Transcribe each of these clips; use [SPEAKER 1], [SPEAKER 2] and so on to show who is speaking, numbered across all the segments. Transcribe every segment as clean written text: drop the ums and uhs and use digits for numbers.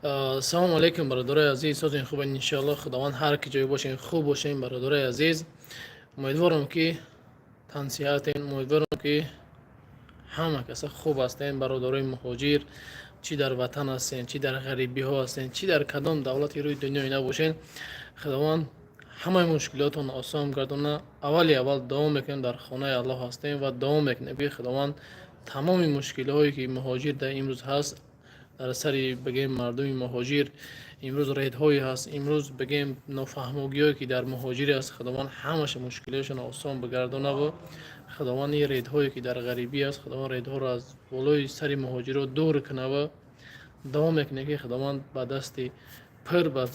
[SPEAKER 1] Салому алейкум, бародарои азиз, созин, хубен, иншоалло. Худованд ҳар ки ҷой бошен, хуб бошен, бародарои азиз. Умедворам, ки тансиҳатен, умедворам, ки ҳама каса хуб ҳастен. Бародарои муҳоҷир, чӣ дар ватан ҳастен, чӣ дар ғарибиҳо ҳастен, чӣ дар кадом давлати рӯи дунёи набошен, Худованд ҳамаи мушкилотон осон гардона. Аввали аввал дуо мекунем, дар хонаи Аллоҳ ҳастем ва дуо мекунем, ки Худованд тамоми мушкилиҳое, ки муҳоҷир дар имрӯз ҳаст, дар сари, бигем, мардуми муҳоҷир имрӯз рейдҳое ҳаст, имрӯз, бигем, нофаҳмогиҳое, ки дар муҳоҷире аст, Худованд ҳамаша мушкилиҳошон осон бигардонаву Худованд ин рейдҳое, ки дар ғарибӣ аст, Худованд рейдҳоро аз болои сари муҳоҷиро дур кунава. Дуо мекунем, ки Худованд ба дасти пир ба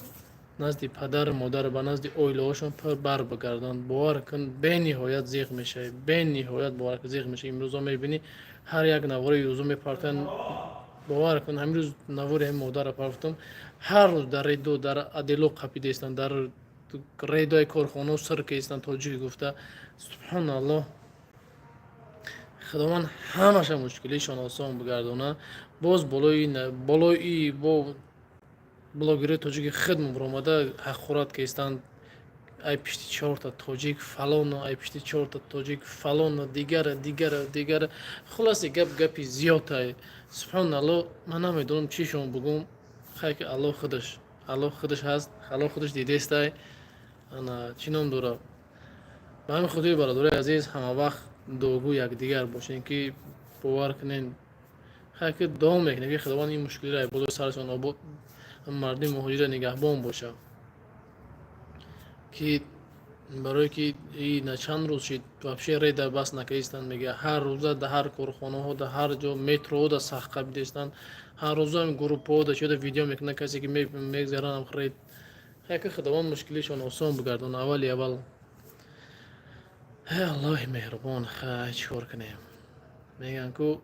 [SPEAKER 1] назди падару модар, ба назди оилаҳошон пир бар бигардонад. Бовар кун, бениҳоят зиқ мешавӣ, бениҳоят, бовар кун, зиқ мешавӣ. Имрӯзо мебинӣ, ҳар як навори юзу мепартоянд. Бовар кун, ҳамин рӯз навори ҳамин модарро партофтам. Ҳар рӯз дар рейдо, дар отдело қапидаистанд, дар рейдои корхонао сир каистанд, тоҷики гуфта. Субҳоналлоҳ, Худованд ҳамаша мушкилишон осон бигардона. Боз болои бо блогерои тоҷики хидм баромада ҳақорат кестанд: ай пишти чорта тоҷик фалону, ай пишти чорта тоҷик фалону, дигара, дигара, дигара. Хулоси гап, гапи зиёдтай. Субҳоналлоҳ, ман намедонам, чӣ шумо бугум. Хай, ки Аллоҳ худаш, Аллоҳ худаш ҳаст, Аллоҳ худаш дидестай. Ана, чӣ ном дора? Ба ҳамин хотири, бародарои азиз, ҳама вақт дуогӯ якдигар бошем, ки бовар кунен, хай, ки дуо мекунем, ки Худованд ин мушкилиро болои сарашон обод, мардуми муҳоҷира нигаҳбон боша, ки барое ки и на чанд рӯз шид, вообще рейда бас накаистанд. Мега, ҳар рӯза да ҳар корхонаҳо, да ҳар ҷо, метроҳо да сахт қабидаистанд. Ҳар рӯза группаҳо да чида видео мекунанд, касе ки мегзаранд рейд. Яке Худованд мушкилишон осон бигардон. Аввали аввал, э Аллоҳи меҳрубон, хай, чӣ кор кунем? Мегӯянд ку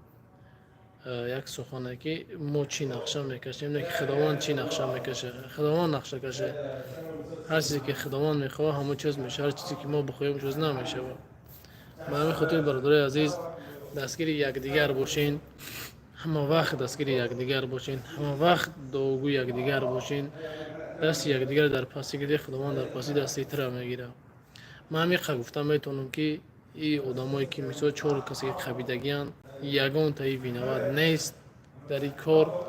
[SPEAKER 1] як сухане, ки мо чӣ нақша мекашем, не ки Худованд чӣ нақша мекашад. Худованд нақша кашад. Ҳар чизе ки Худованд мехоҳад, ҳамон чиз мешавад. Ҳар чизе ки мо бихоҳем, чиз намешавад. Ба ҳамин хотир, бародарои азиз, дастгири якдигар бошен, ҳама вақт дастгири якдигар бошен, ҳама вақт дуогӯи якдигар бошен. Дасти якдигар дар пасӣ гири, Худованд дар пасӣ дасти тира мегирад. Ман ҳамиқа гуфта метавонам, ки и одамое ки, мисол, чор касе ки қабидагианд, ягонтаи виноват нест дар ин кор.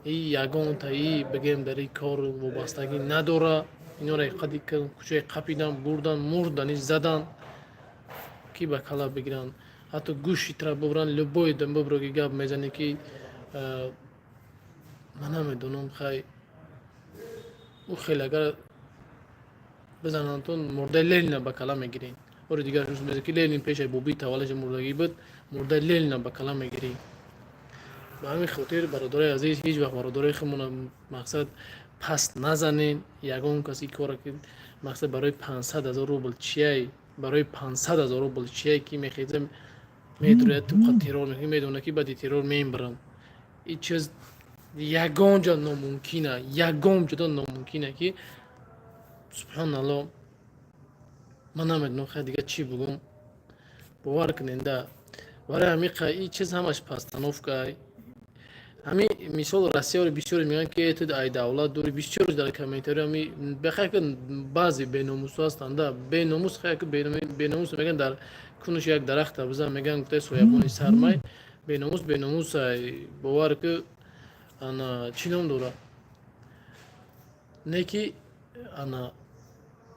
[SPEAKER 1] И ягонтаи, бигем, дар ин кор вобастагӣ надора. Инора қади кӯчаи қапидан, бурдан, мурдани задан, ки ба кала бигиранд, ҳатто гӯшти тира бубранд. Любой дам бубро, ки гап мезанӣ, ки ман намедонам. Хай, ӯ хеле агар бизананд, мурдаи Ленина ба кала мегирем. Бори дигар рӯз меза, ки Ленин пешаи бобии таваллуди мурдагӣ буд, мурдаи Ленина ба кала мегирем. Ба ҳамин хотир, бародарои азиз, ҳеҷ вақт бародарои худмона, мақсад, паст назанен. Ягон кас ин кора ки, мақсад, барои 500 000 рубл чияй? Барои 500 000 рубл чияй, ки мехеза, медрояд, туқа террор мекунад, медонад, ки баъди террор мембаранд? Ин чиз ягон ҷо номумкина, ягон ҷода номумкина, ки субҳоналло, ман намедонам, хай, дигар чӣ бугум. Бовар куненда, барои ҳамиқа ин чиз ҳамаш постановка. Ҳамин мисол, Россияро бисёре мегӯянд, ки ту ай давлат дорӣ. Бисёр дар комментарио ҳами бехай, ки баъзе беномусҳо ҳастанд, беномус, хай, ки беномус мегӯянд, дар кунуш як дарахта бизан, мегӯянд, гуфтаи соябони сармай. Беномус беномусай, бовар ки. Ана, чӣ ном дорад, не ки, ана,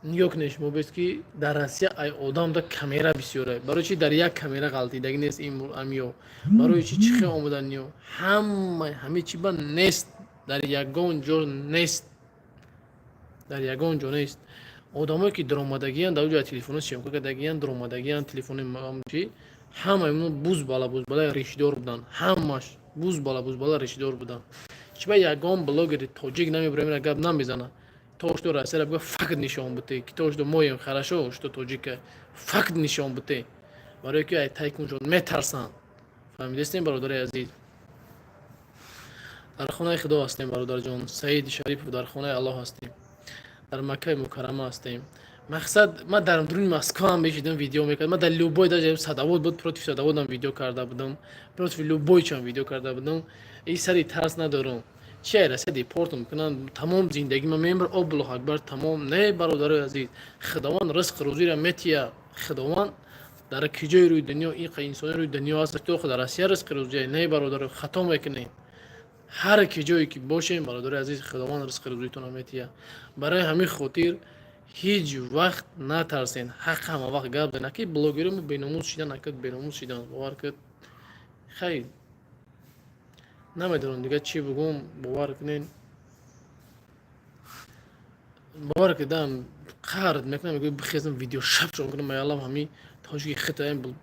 [SPEAKER 1] нигоҳ кунед, шумо бес, ки дар Россия ай одам да камера бисёре. Барои чи дар як камера ғалтидагӣ нест амиё? Барои чи чӣ хел омаданиё? Ҳама ҳаме чи ба нест, дар ягон ҷо нест, дар ягон ҷо нест. Одамое ки даромадагиянд, дар ҷоя телефоно съёмка кардагиянд, даромадагиянд, телефони чи, ҳамаи оно бузбала бузбала ришдор буданд, ҳамаш бузбала бузбала ришдор буданд. Чи ба ягон блогери тоҷик намебурам, ина гап намезанад, то что Россияра буга факт нишон буте, ки то что моем, хорошо, что тоҷика факт нишон буте, барое ки ай тайкуншон метарсанд. Фаҳмидестем, бародари азиз? Дар хонаи Худо ҳастем, бародарҷон Саид Шарипов, дар хонаи Аллоҳ ҳастем, дар Маккаи Мукаррама ҳастем. Мақсад, ман дар дуруни Москваам мешидам, видео мекардам. Ман дар любой, даже садовод буд, против садоводам видео карда будам, против любой чам видео карда будам. И сари тарс надорам. Чи ай Россия депорт мекунанд, тамом зиндагӣ ма мембар. Аллоҳ акбар, тамом. Не, бародарои азиз, Худованд ризқ рӯзиро метия. Худованд дар киҷои рӯи дунё иқа инсони рӯи дунё ҳаст, то дар Россия ризқи рӯзия не. Бародаро, хато мекунем. Ҳар ки ҷое ки бошем, бародари азиз, Худованд ризқи рӯзитонро метия. Барои ҳамин хотир ҳеҷ вақт натарсен, ҳақ ҳама вақт гап зан. Ки блогеро беномус шидан, ака, беномус шидан, бовар кунед. Хайр, намедонам дига чӣ бугум. Бовар кунед, бовар кардам, қард мекунам, мегӯй бихезам, видео шабшон кунам. Маялам ҳами тоҷики хитаем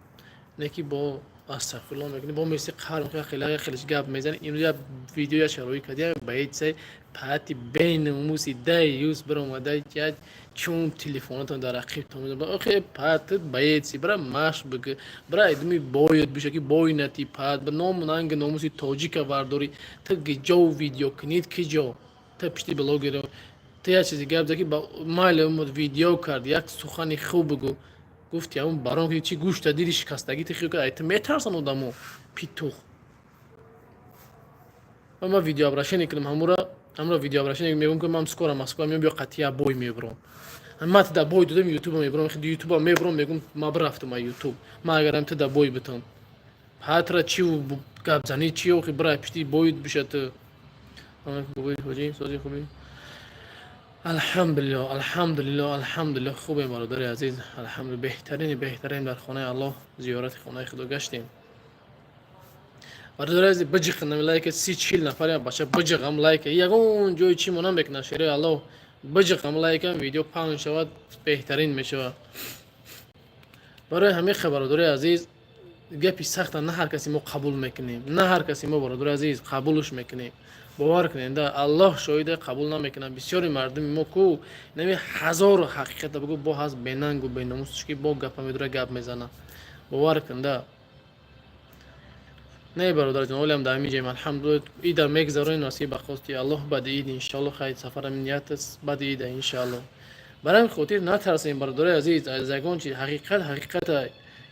[SPEAKER 1] не, ки бо астағфирулло мекунӣ, бо меси қаҳр мекунӣ, хеле хелеш гап мезанӣ. Имрӯз як видео я шароӣ кардиам, баедсай паати беномуси даюс биромада, як чун телефонатон дар ақибтон. Охе, паатит баедси, бира машқ бикӣ, бира идуми бояд биша, ки бой натӣ. Паат ба ному нанги номуси тоҷика вардорӣ. Ту гиҷо видео кунид, киҷо ту пишти блогеро? Ту як чизи гап за, ки майли видео кард, як сухани хуб бигӯ. Гуфти ҳамун барон ки чи гӯшта диди, шикастагӣ ти хиёл кард, ту метарсан одамо. Питух, ман видеообращение кунам, ҳамура видеообращение мегӯям, ки ман скоро Москва меом, биё қатъия бой мебурам. Ман ту да бой додам, ютуба мебурам, ютуба мебурам, мегӯм, ма бирафтам а Ютуб. Ман агарам ту да бой битам, ҳатра чи гапзанӣ чи? Охи, бира пишти боид биша ту. Ҳоҷӣ, сози хубӣ? Алҳамдулилло, алҳамдулилло, алҳамдулилло, хубем, бародари азиз, алҳамду, беҳтарини беҳтарин. Дар хонаи Аллоҳ, зиёрати хонаи Худо гаштем. Бародари азиз, биҷиқинам лайка, 30-40 нафар бача биҷиқам лайка. Ягон ҷои чӣ монам мекунад, шерои Аллоҳ, биҷиқам лайка, видео паҳн шавад, беҳтарин мешавад. Барои ҳамин, бародари азиз, гапи сахта на ҳар касе мо қабул мекунем, на ҳар касе мо, бародари азиз, қабулш мекунем. Бовар кунед, да Аллоҳ шоҳиде, қабул намекунад. Бисёри мардуми мо ку нами ҳазору ҳақиқата бигӯ, бо ҳаст бенангу беномусш, ки бо гапа медора, гап мезана. Бовар кун, да не, бародарҷон, олиам дар ҳамин ҷоем, алҳамдулилла. Ида мегзаронем, насиб ба хости Аллоҳ, баъди ид, иншоалло. Хайр, сафарам ният аст баъди ида, иншоалло. Барои ҳамин хотир натарсем, бародарои азиз, аз ягон чи. Ҳақиқат ҳақиқата,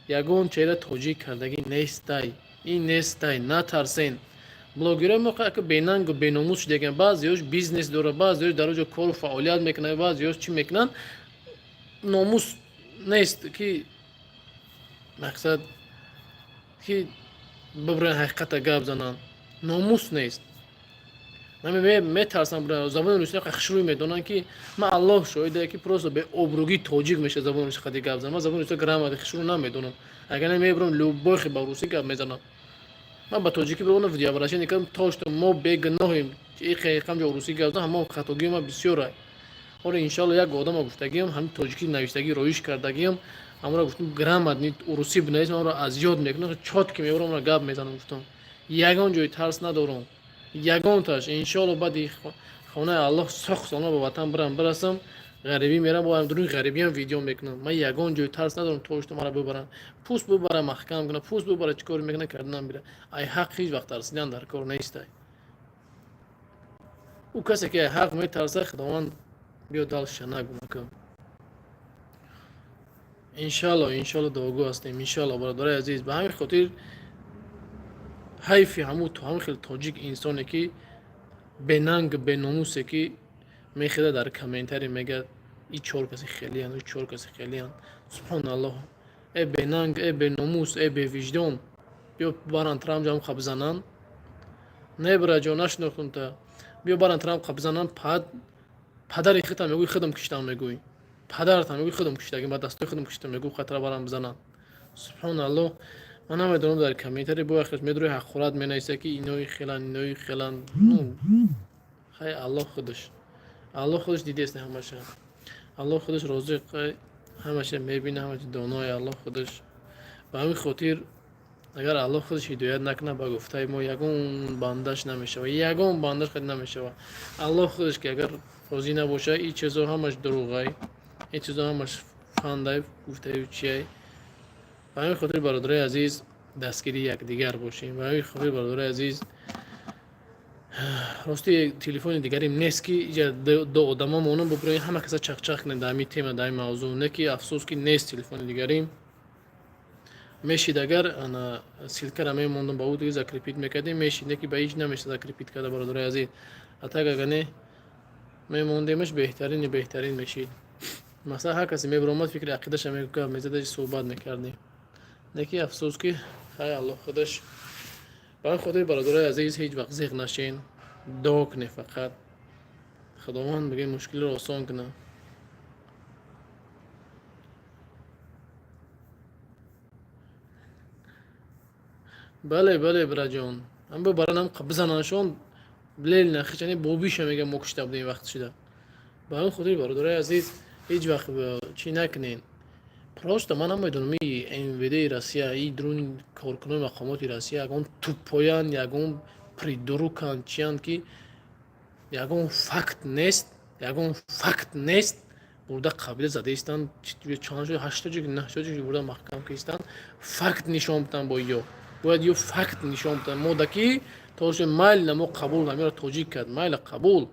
[SPEAKER 1] ягон чера тоҷик кардагӣ нестай, ин нестай. Натарсен. Блогерои мо ка бенангу беномус шудаган. Баъзеёш бизнес дорад, баъзеёш дар оҷо кору фаъолият мекунанд, баъзеёш чӣ мекунанд. Номус нест, ки мақсад ки бибурен, ҳақиқата гап зананд, номус нест. Метарсам, забони русия хушрӯй медонанд, ки ман, Аллоҳ шоҳиде, ки просто беобрӯгии тоҷик мешавад забони руси қади гап занам. Ман забони русия грамотно, хушрӯ намедонам. Агар не, мебурам, любой хи ба русӣ гап мезанам. Ман ба тоҷикӣ бигӯям, видеообращение кардам, то что мо бегуноҳем. Иқамҷо русӣ гап зан, ҳамон хатогии ма бисёра. Ҳоло, иншоалло, як одама гуфтагиам, ҳамин тоҷикӣ навиштагӣ роиш кардагиам, ҳамонро гуфтам, грамотно урусӣ бинависам, ҳамонро аз ёд мекунам, чётко мебарам, ҳамонро гап мезанам. Гуфтам, ягон ҷои тарс надорам, ягонташ. Иншоалло, баъди хонаи Аллоҳ соқ солона ба ватан бирам, бирасам, ғарибӣ мерам, бо дуруни ғарибиам видео мекунам. Ман ягон ҷои тарс надорам. То что маро бибаранд, пуст бибара, маҳкам кунам, пуст бибара, чӣ кор мекунам, карданам бира. Ай ҳақ ҳеҷ вақт тарсидан дар кор нестай. Ӯ касе ки ай ҳақ метарсад, Худованд биё далша нагунака. Иншоалло, иншоалло, дуогӯ ҳастем, иншоалло. Бародарои азиз, ба ҳамин хотир ҳайфи ҳамун ҳамин хел тоҷик инсоне, ки бенанг беномусе, ки мехеда, дар комментарий мегӯяд: и чор каси хелиян, и чор каси хелиян. Субҳоналлоҳ, э бенанг, э беномус, э бевиҷдон, биё баран трамп ҷам қабзананд. Не, бираҷо, нашинохтум та. Биё баран трамп қабзананд. Пад падари худам мегӯй, худам киштам мегӯй, падаратам мегӯй, худам киштагим, ба дастои худам киштам мегӯй, қатра барам бизананд. Субҳоналлоҳ, ман намедонам, дар комментарий бо яхеш медурӯи, ҳақорат менависа, ки инои хелан, инои хелан. Хай, Аллоҳ худаш, Аллоҳ худаш дидест ҳамаша. Аллоҳ худаш розиқ, ҳамаша мебина, ҳамаша донои Аллоҳ худаш. Ба ҳамин хотир, агар Аллоҳ худаш ҳидоят накунад, ба гуфтаи мо ягон бандаш намешавад, ягон бандаш қад намешавад. Аллоҳ худаш ки агар розӣ набошад, ин чизо ҳамаш дурӯғай, ин чизо ҳамаш фандай, гуфтаю чиай. Ба ҳамин хотир, бародарои азиз, дастгири якдигар бошем. Ба ҳамин хотир, бародарои азиз, рости, телефони дигарим нест, ки иҷа ду одамо монам, бубироем, ҳама каса чақчақ кунем дар ҳамин тема, дар ҳамин мавзӯъ. Не ки, афсӯс, ки нест телефони дигарим. Мешид, агар ана ссылка ра мемондам, ба ӯ дига закрепить мекардем, мешид, не ки ба ҳеҷ намешад закрепить карда, бародарои азиз. А так агар не мемондемаш, беҳтарини беҳтарин мешид. Масалан, ҳар касе мебиромад, фикри ақидаша мегуфт, мезада, суҳбат мекардем. Не ки афсӯс, ки хай, Аллоҳ худаш. Ба ин хотири, бародарои азиз, ҳеҷ вақт зиқ нашен, дуо кунед фақат, Худованд бигӯ мушкилиро осон кунад. Бале, бале, бираҷон, ам баранам бизананшон лел нахичани бобиша мега, мо кушта будем вақт шида. Ба ин хотири, бародарои азиз, ҳеҷ вақт чӣ накунед. Просто ман намедонам, и МВД Россия, и дуруни коркунони мақомоти Россия ягон тупой анд, ягон придурок анд, чиянд, ки ягон факт нест, ягон факт нест, бурда қабила задаистанд, чанд шуд, ҳашто ҷи, наҳто ҷи бурда маҳкам кистанд. Факт нишон биданд бо ё бояд ё факт нишон биданд мода, ки то майли мо қабул намеро тоҷик кард, майли қабул,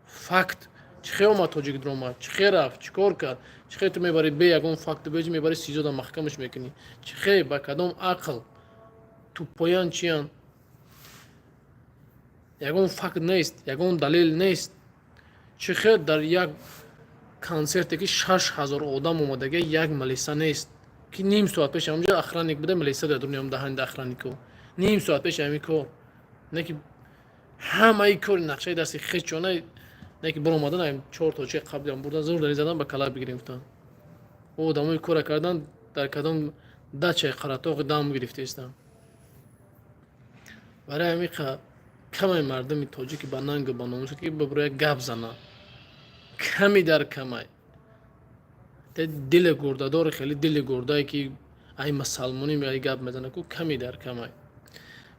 [SPEAKER 1] факт чӣ хел омад, тоҷик дуромад, чӣ хел рафт, чӣ кор кард, чӣ хел ту мебарӣ, бе ягон факт беҷи мебарӣ, СИЗО да маҳкамаш мекунӣ, чӣ хел, ба кадом ақл? Тупой анд, чиянд? Ягон факт нест, ягон далел нест. Чӣ хел дар як консерте, ки 6000 одам омадага, як милиса нест, ки ним соат пеш ҳамҷо охранник буда, милиса дар дуруни даҳанди охранник о ним соат пеш ҳами кор не, ки ҳамаи кори нақшаи дасти хечона не, ки баромадан чор точка қаблиам бурдан, зур дари задан, ба кала бигирем гуфтан. Одамои кора кардан дар кадом дачаи Қаратоғи дам гирифтаистанд. Барои ҳамин камаи мардуми тоҷики ба нангу ба номус, ки бибуроя гап зана, ками дар камай дили гурдадори, хеле дили гурдае, ки ай масалмонӣ ай гап мезана ку, ками дар камай.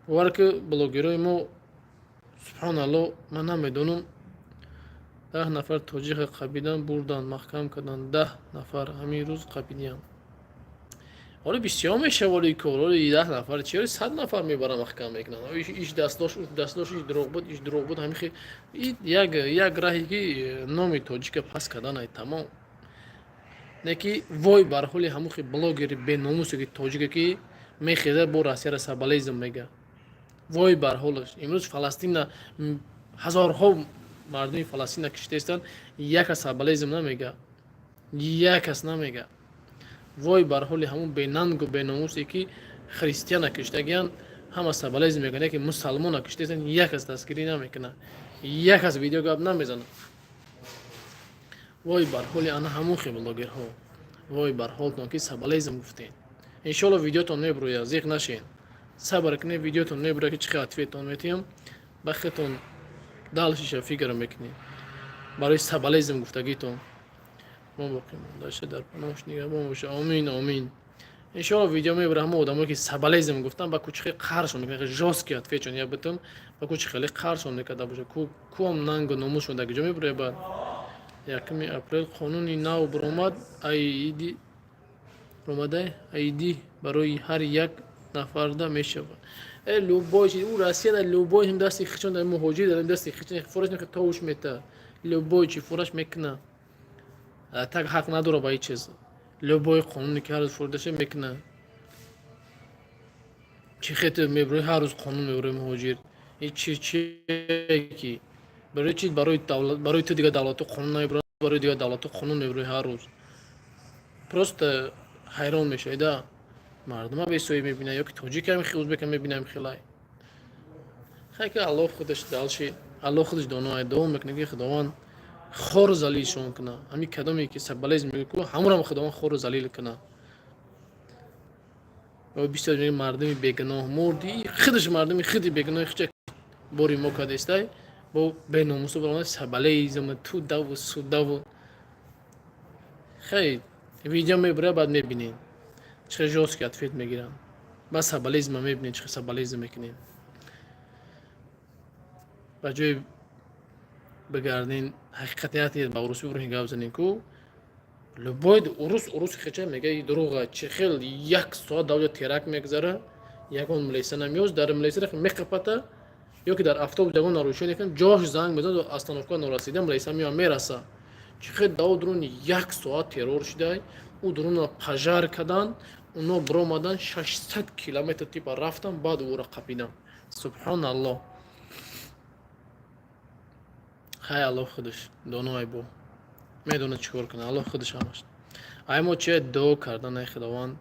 [SPEAKER 1] Бовар ки блогерои мо, субҳоналло, ман намедонам, 10 нафар тоҷиқа қабидан бурдан маҳкам кардан, 10 нафар ҳамин рӯз қабидиянд. Ҳоли бисёр мешава, оли кор, оли 10 нафар чи, оли 100 нафар мебаранд, маҳкам мекунанд. Иш дастдош, дастдош, иш дурӯғ буд, иш дурӯғ буд. Ҳамин як раҳе, ки номи тоҷика паст кардан, ай тамом. Не ки вой бар ҳоли ҳамухи блогери беномусе, ки тоҷика, ки мехезад, бо Россияра соболезн мега. Вой бар ҳолаш. Имрӯз Фаластина ҳазорҳо мардуми Фаластина киштаистанд, як кас соболезн намега, як кас намега. Вой бар ҳоли ҳамун бенангу беномусе, ки христиана киштагиянд, ҳама соболезн мекунад, яке мусалмона киштаистанд, як кас дастгирӣ намекунад, як кас видео гап намезанад. Вой бар ҳоли ана ҳамун блогерҳо, вой бар ҳолтон, ки соболезн гуфтед. Иншоалло, видеотон мебурӯяд, зиқ нашед, сабр кунед, видеотон мебурӯяд, ки чӣ хел ответ тон метиҳам. Ба худтон дальше ша фикр мекунед барои соболезн гуфтагитон. Мо боқӣ мондаша дар паноҳш нигаҳбон боша. Омин, омин. Иншоалло, видео мебура. Ҳама одамое, ки соболезн гуфтан, ба кӯчи хеле қаршон мекунад, жёсткий ответ шон я битум, ба кӯчи хеле қаршон мекарда боша. Куам нангу номусшон дар куҷо мебурояд? Баъд 1 апрел қонуни нав баромад, айди баромада, айди барои ҳар як нафарда мешавад. Любой чи ӯ Россия дар любой ҳим дасти хичон, дар муҳоҷир дар дасти хичон фураш мекунад, товуш мета, любой чи фураш мекунад. Так ҳақ надора ба ҳеҷ чиз. Любой қонуне, ки ҳар рӯз фурдаша мекунад, чӣ хете мебурои, ҳар рӯз қонун мебурои муҳоҷир. Чи ки барои чи, барои давлат, барои ту дигар давлатҳо қонун намебуранд, барои дигар давлатҳо қонун мебурои ҳар рӯз. Просто ҳайрон мешавида, мардума бесоӣ мебинад, ё ки тоҷикам, узбекам мебинам хелай. Хай, ки Аллоҳ худаш, дальше Аллоҳ худаш доно, дуо мекунад, ки Худованд хору залилшон кунад. Ҳамин кадоме, ки соболезн мегӯяд ку, ҳамонам Худованд хору залил кунад. Бисёр мега, мардуми бегуноҳ мурди, худаш мардуми худи бегуноҳи хича бори мо кардестай, бо беномусу баромад, соболезн тудаву судаву. Хай, видео мебура, баъд мебинед, чӣ хел жёсткий ответ мегиранд. Баъд соболезн а мебинед, чӣ хел соболезн мекунед. Ба ҷои бигардин ҳақиқатияти ба урусӣ бурӯҳи гап занем ку, любой урус уруси хеча мега, дурӯға. Чӣ хел як соат давҷа теракт мегузара, ягон милиса намеоз, дар милиса меқапата, ё ки дар автобус ягон нарушение кунад, ҷош занг мезанад, остановка норасида, милиса меояд, мераса. Чӣ хел дав дуруни як соат террор шидай, ӯ дуруна пожар карданд. Оно биромадан, 600 километр типа рафтан, баъд ӯро қапидан. Субҳоналлоҳ. Хай, Аллоҳ худаш доноай, бо медонад чӣ кор кунад. Аллоҳ худаш ҳамаш. Ай мо чи дуо кардан: ай Худованд,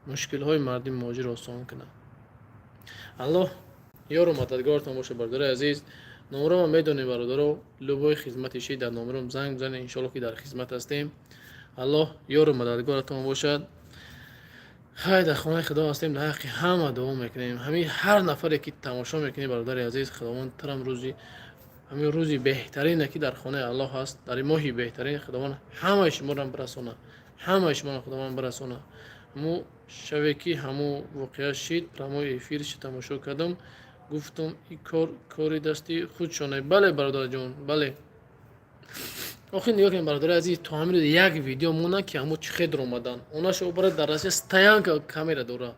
[SPEAKER 1] мушкилҳои мардуми муҳоҷир осон кунад. Аллоҳ ёру мададгортон бошад, бародарои азиз. Номрома медонем, бародаро. Любой хизмати ши, дар номром занг бизанед, иншоалло, ки дар хизмат ҳастем. Аллоҳ ёру мададгоратон бошад. Хай, дар хонаи Худо ҳастем, дар ҳаққи ҳама дуо мекунем. Ҳамин ҳар нафаре ки тамошо мекунем, бародари азиз, Худованд тарам рӯзи, ҳамин рӯзи беҳтарине, ки дар хонаи Аллоҳ ҳаст, дар моҳи беҳтарин, Худованд ҳамаи шуморо бирасонад, ҳамаи шуморо Худованд бирасонад. Ҳамун шаве ки ҳамун воқеа шид, прямой эфирши тамошо кардам, гуфтам, ин кор кори дасти худшоне. Бале, бародарҷон, бале. Охир нигоҳ кунед, бародари азиз, то ҳамин рӯз як видео монад, ки ҳамо чӣ хел омадан. Онаша обара, дар Россия стоянка камера дора,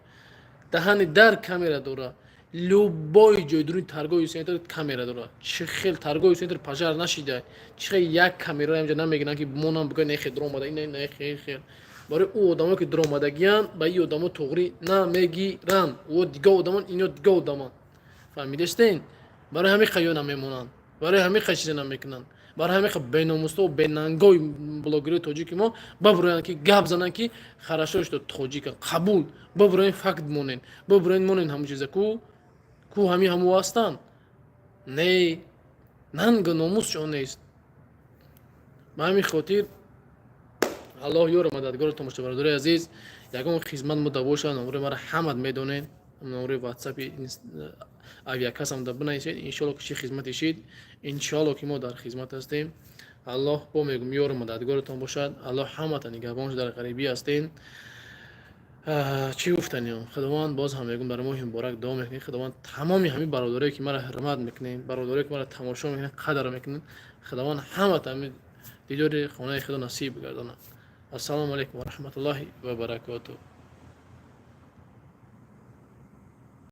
[SPEAKER 1] даҳани дар камера дора, любой ҷои дуруни торговый центр камера дора. Чӣ хел торговый центр пожар нашида? Чӣ хел як камера инҷа намегиранд, ки монам, бигӯянд, не хел дуромада, ина не хел хел. Барои ӯ одамое ки дуромадагиянд, ба ин одамо туғрӣ намегиранд. Ӯ дига одамон, ино дига одаманд, фаҳмидастен? Барои ҳамин қаё намемонанд, барои ҳамин қа чизе намекунанд, барои ҳамин қа беномусто, бенангои блогерои тоҷики мо бабуроянд, ки гап зананд, ки хорошо, что тоҷика қабул. Бабуроен, факт монен, бабуроен, монен ҳамун чиза. Ку ҳамин ҳаму ҳастанд? Не, нангу номусшон нест. Ба ҳамин хотир Аллоҳ ёру мададгоротон бошад, бародарои азиз. Ягон хизмат муда бошад, номрои маро ҳамат медонед, номрои ватсапи авиакассам да бинависед. Иншоалло, ки чӣ хизмате шид, иншоалло, ки мо дар хизмат ҳастем. Аллоҳ, бо мегӯм, ёру мададгоротон бошад. Аллоҳ ҳамата нигаҳбон. Дар ғарибӣ ҳастем, чӣ гуфтаниам? Худованд, боз ҳам мегӯм, дар моҳи муборак дуо мекунем, Худованд тамоми ҳамин бародарое ки маро ҳурмат мекунем, бародарое ки маро тамошо мекунем, қадр мекунем, Худованд ҳамата ҳамин дидори хонаи худо насиб бигардонад. Ассалому алайкум ва раҳматуллоҳи ва баракотуҳ.